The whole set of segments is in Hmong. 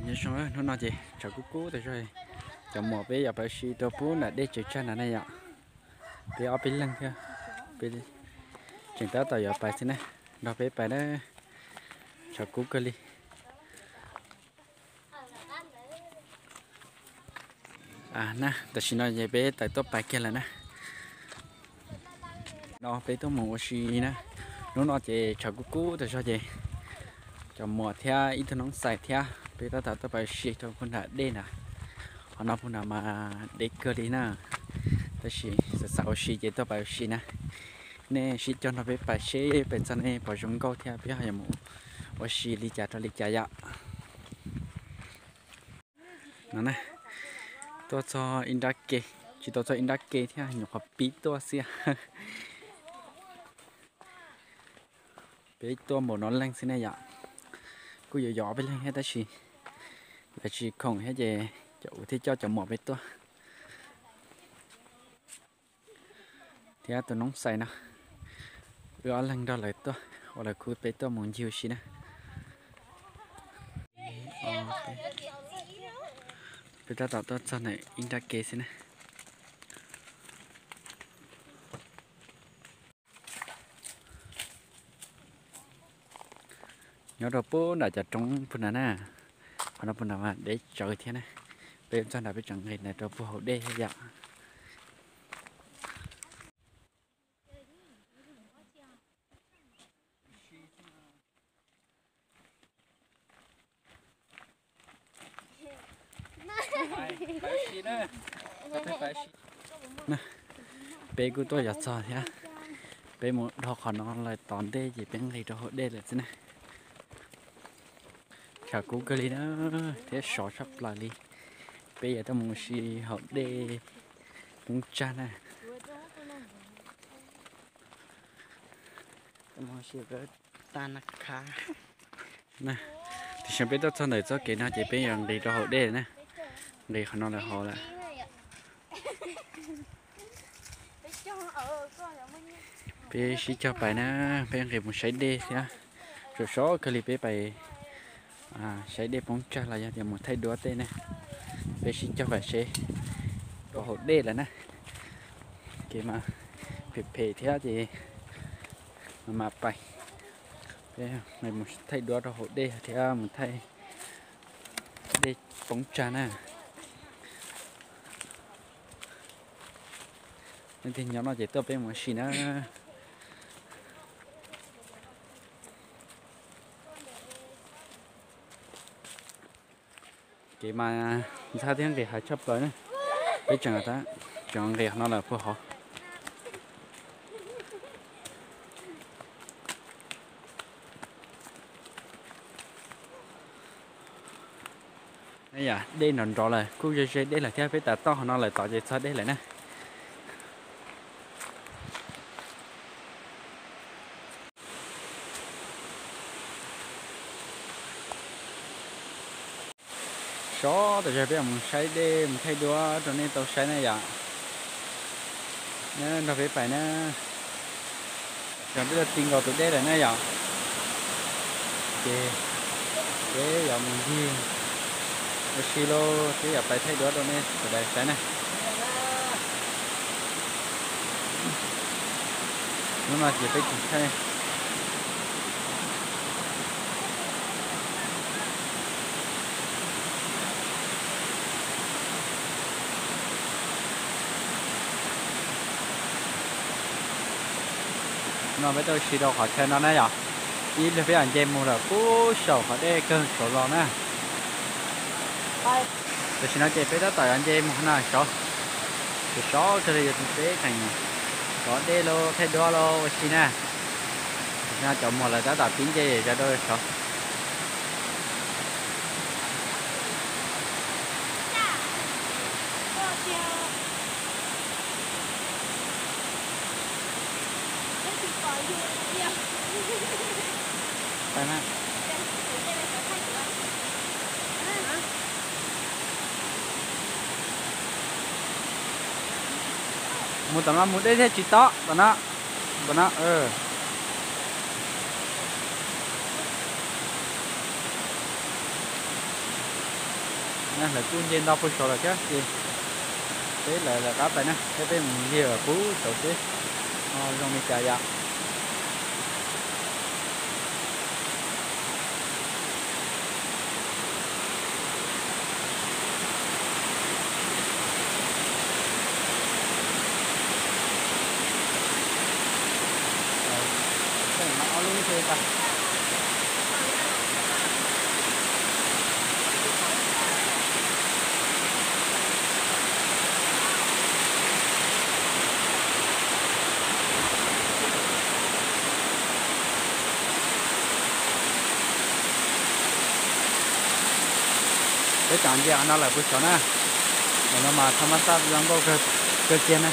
Nyob zoo, hnub no ces tshav kub kub tas zog, cov muam peb yuav pais ua si rau pub nram dej tsaws tsag nrad na yom. Peb ob peb leeg thiab, peb tseem tab tom yuav pais xwb na, nrog peb pais na, tshav kub kawg li. Na, tam sim no ces peb tawm tuaj pais kiag lawm na. No peb tuaj mus ua si na. Hnub no ces tshav kub kub tas zog ces cov muam thiab ib tug noob xais thiab peb tab tom tuaj pais ua si rau puag nram dej na. Qhov no puag nram mas deb kawg li na, tab sis xav xav ua si ces tuaj pais ua si na. Nej sib cog nrog peb pais seb pais txog nej puas zoo nkauj thiab peb ho yuav mus ua si li cas rau li cas yom. No na, tuaj txog ib nrab ke, tsis tau txog ib nrab ke thiab, nyuam qhuav pib tuaj xwb. Peb tuaj npaum no leej xwb ne yom. Kuj yuav yog ob peb leeg thiab tab sis lawv tsis khoom thiab ces cov kuv thiaj coj cov muam peb tuaj thiab tus noob xais no, wb ob leeg nrog lawv tuaj ua lawv khub peb tuaj mus ncig ua si na. Peb tab tom tuaj txog ntawm ib nrab ke xwb na. Nyob rau pub nram cov roob puag nram na, qhov no puag nram mas deb tsawv thiab na. Peb txog nram peb tseem nqis ntawd rau puag hauv dej yom. Peb kuj tuaj yuav txog thiab, peb mus dhau qhov no lawm tom ntej ces peb nqis rau hauv dej lawm xwb na. Tshav kub kawg li na, thiab sov tshaj plaws li. Peb yuav tuaj mus ua si hauv dej poob tsag na. Tam sim peb tuaj txog ntawm txoj kev no ces peb yuav nqis rau hauv dej na, nqis qhov no lawm hauv lawm. Peb sib cog pais na, peb nqis mus saib dej thiab, sov sov kawg li peb pais saib dej poob tsag los yog tias mus thaij duab tej ne. Peb sib cog pais seb rau hauv dej lawm na, kev mas phem phem thiab ces mas pais, peb mus thaij duab rau hauv dej thiab mus thaij dej poob tsag na. Leej twg nyob no ces tuaj peb mus ua si na. Kev mas ntxhab thiab nqis heev tshaj plaws na. Peb tseem, tseem nqis no lawm puag hauv. Yam dej nrov nrov lawm, kuj ze ze dej lawm thiab, peb tas toj qhov no lawm tod ces txog dej lawm na. Sov tas zog peb mus saib dej mus thaij duab rau nej tau saib na yom. Nyob nrog peb pais na. Tsoo peb tuaj ti nkaus tus dej lawm na yom. Ces peb yuav mus ncig ua si lauj, peb yuav pais thaij duab rau nej sawv daws saib na. Hnub no ces peb tsis thaij. No peb tuaj ua si rau qhov chaw no na yom. Ib pliag peb yuav nce mus lawm puag saum qhov dej kawg saud los na. Tam sim no ces peb tab tom yuav nce mus no saud, saud kawg li, peb tseem rov dej los thaij duab los ua si na. Tam sim no cov muam lawv tab tom pib nce zog rau saud. Mus tom no mus deb thiab tsis tob tom no, tom no. Lawv kuj nce nto puag saud lawm thiab ces peb lawv lawv qab pais na, peb peb mus ncig puag saud seb zoo li cas yom. Peb tseem nce qhov no lawm puag saud na. Qhov no mas thaj mab xaj zoo nkauj kawg kiag na.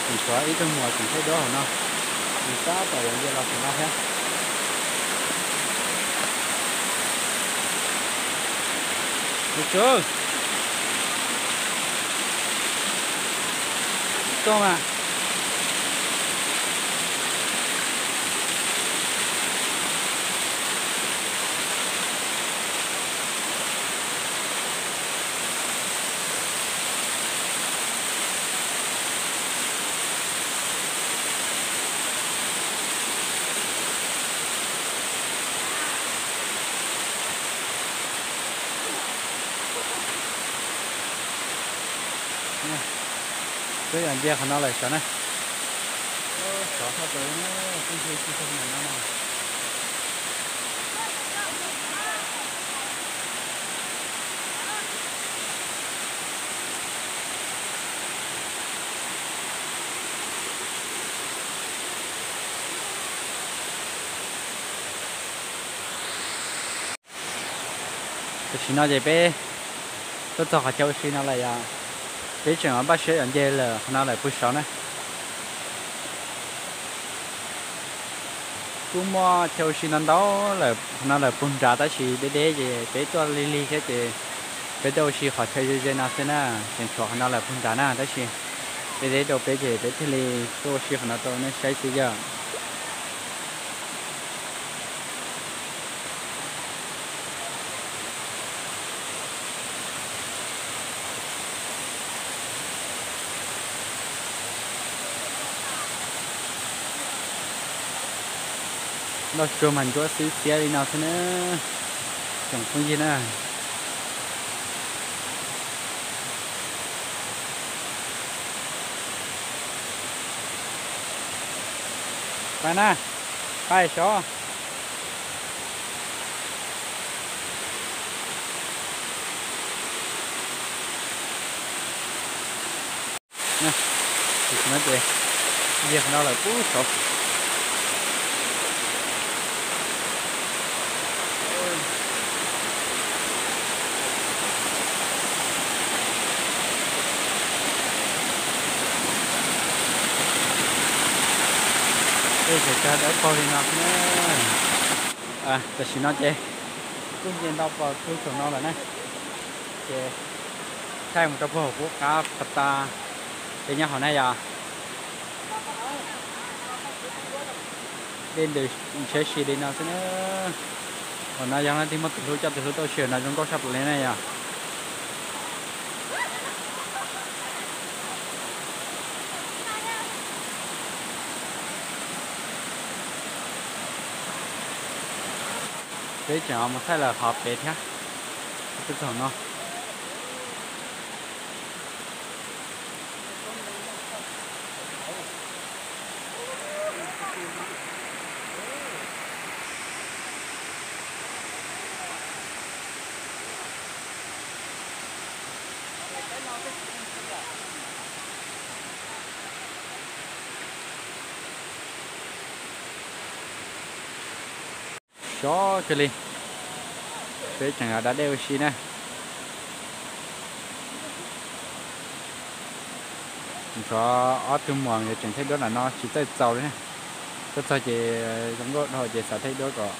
Tseem tshuav ib tug muam tseem thaij duab hauv no, nws tab tom yuav nce los saum no thiab. Tus tswv, tuaj mas. Peb yog nce qhov no lawm saud na. Sov thaj tau, kuj hu tsis tau no na. Tam sim no ces peb tuaj txog qhov chaw ua si no lawm yom. Peb tseem npaj siab yuav nce lawm qhov no lawm puag saud na. Kuj muaj chaw ua si ntau ntau lawm qhov no lawm puag nrad tab sis deb deb ces peb tuaj lig lig thiab ces peb tuaj ua si qhov chaw ze ze no xwb na. Tseem tshuav qhov no lawm puag nrad na tab sis deb deb rau peb ces peb thiaj li tuaj ua si qhov no rau nej saib xwb yom. Nplooj tsuag mas ntsuab xib xiab li no xwb na, tsoom phooj ywg na. Pais na, pais sov. Tam sim no ces nce qhov no lawm puag saud. Tej tseem cog dawb paug li no xwb na. Tam sim no ces kuj nce nto pos puag saum no lawm na, ces thaij mus rau puag hauv qub qab pas tas, ces nyob hauv na yom. Dej ntws ntshiab si li no xwb na. Hauv no yog leej twg muaj tus hlub coj tus hlub tuaj ua si no zoo nkauj tshaj plaws li na yom. Peb tseem mus thaij lawm qhov pem thiab, twb txog no. Sov kawg li, peb tseem da dej ua si na. Tshuav ob tug muam nkawd tseem thaij duab ntawm no tsis txawj txaus li na. Tuaj txog ces zoo nkauj dhau ces xav thaij duab kom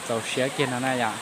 txaus siab kiag no na yom.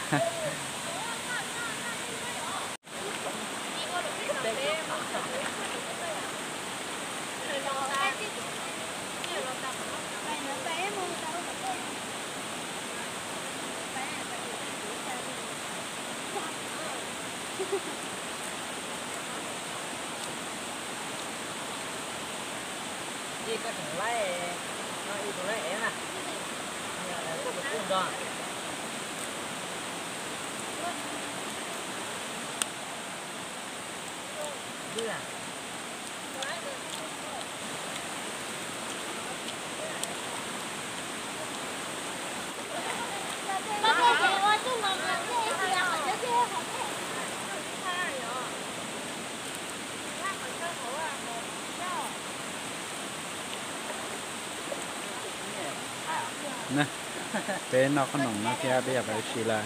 Peb noj qhob noom no thiab peb yuav pais ua si lawm.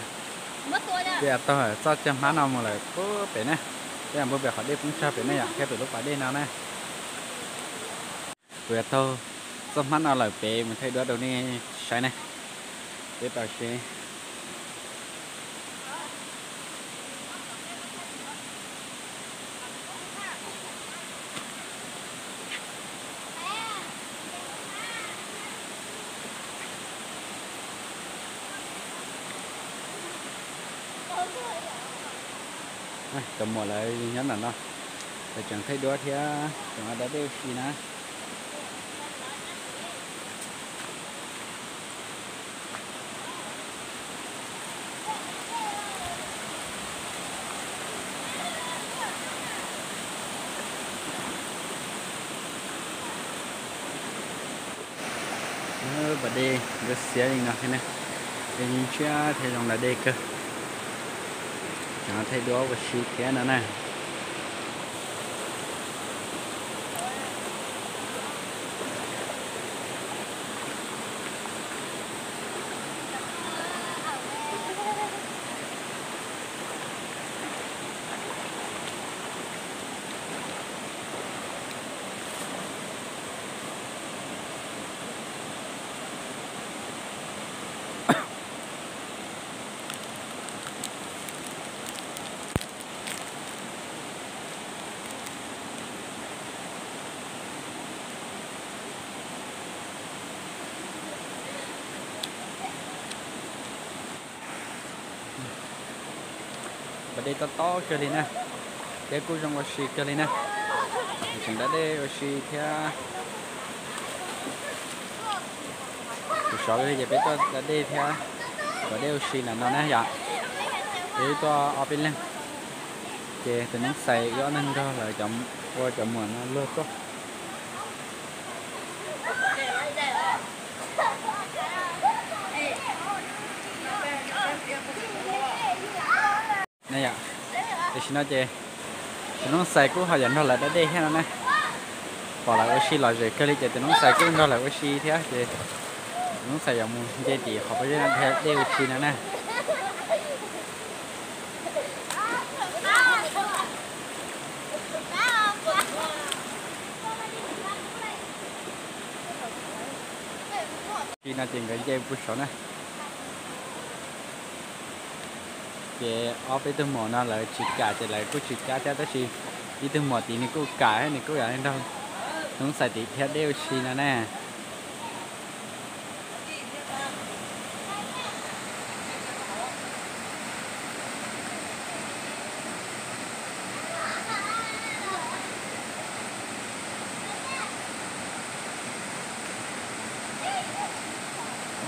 Peb yuav taug txoj cag hmab no mus lawm pub pem na. Peb yuav npuab pem qhov dej poob tsag pem na yom, thiab pem lub pas dej no na. Kuv yuav taug txoj hmab no lawm pem mus thaij duab rau nej saib na. Peb tau seb. Cov muam lawv nyob ntawm no, lawv tseem thaij duab thiab tseem ua da dej ua si na. Pas dej ntsuab xiab li no thiab na, dej ntshiab thiab zoo da dej kawg. Tseem thaij duab ua si thiab no na. Pas dej tob tob kawg li na, thiab kuj zoo ua si kawg li na. Tseem da dej ua si thiab. Kuv sov li ces peb tuaj da dej thiab, da dej ua si ntawm no na yom. Peb tuaj ob peb leeg, ces tus noob xais wb ob leeg nrog lawv ua cov muam no luag tuaj. Na yom, tam sim no ces tus noob xais kuj ho yuav nrog lawv da dej thiab no na. Pom lawv ua si lom zem kawg li ces tus noob xais kuj nrog lawv ua si thiab ces tus noob xais yuav mus nce tim qhov pob zeb no da dej ua si no na. Ua si no ces nkawd nce puag saud na. Ces ob peb tug muam no lawv tsis kam ces lawv kuj tsis kam thiab, tab sis ib tug muam tid nws kuj kam, nws kuj yuav nrog noob xais tim da dej ua si no na.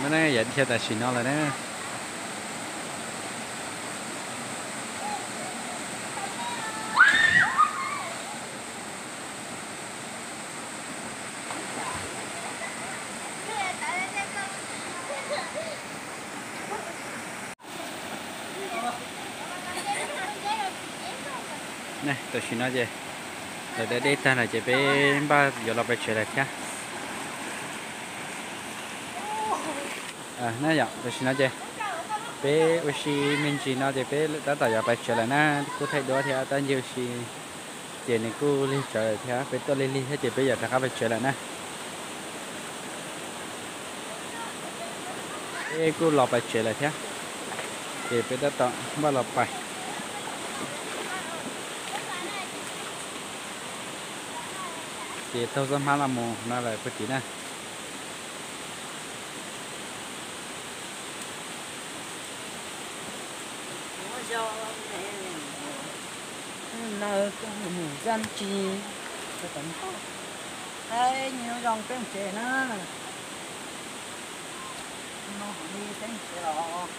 No na, yav dhia tam sim no lawm na. Tam sim no ces lawv da dej tag lawm ces peb npaj yuav los pais tsev lawm thiab. Na yom, tam sim no ces peb ua si me ntsis no ces peb tab tom yuav pais tsev lawm na, kuj thaij duab thiab tab ncig ua si ces nws kuj lig tsawv lawm thiab, peb tuaj lig lig thiab ces peb yuav rov qab pais tsev lawm na. Peb kuj los pais tsev lawm thiab, ces peb tab tom npaj los pais. Ces taug txoj hmab no mus no lawm puag tim na. Mus zaj tsi, hais nyob zoo peb mus tsev na. No li peb mus tsev los.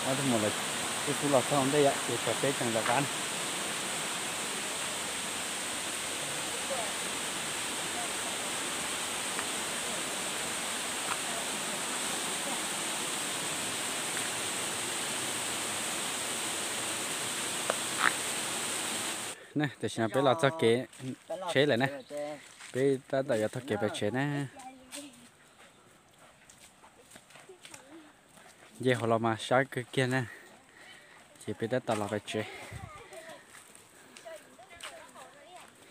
Ob tug mus lawm, tub tub los txog ntej yom, ces tsam peb tseem lawv qab. Ne, tam sim no peb los txog kev tsheb lawm na, peb tab tom yuav taug kev pem tsev na. Nce hauv los mas sab kawg kiag na, ces peb tab tom los pem tsev.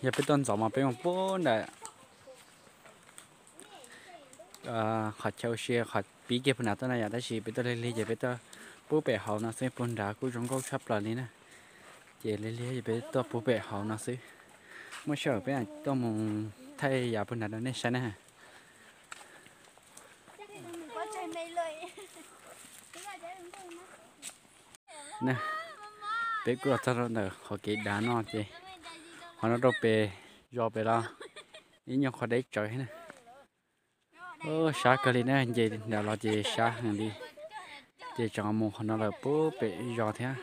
Yog peb tuaj ntxov mas peb mus pub nram qhov chaw ua si qhov pib kiag puag nrad tuaj na yom, tab sis peb tuaj lig lig ces peb tuaj pub pem hauv no xwb, puag nrad kuj zoo nkauj tshaj plaws li na. Ces lig lig ces peb tuaj pub pem hauv no xwb. Muaj sij hawm peb tuaj mus thaij yav puag nrad rau nej saib na. Ne, peb kuj los txog rau ntawm qhov kev dav no ces qhov no rau pem zos pem los ib nyuag qhov deb tsawv na. Sab kawg li na, nce nram los ces sab heev li. Ces tseem mus qhov no lawm pub pem zos thiab.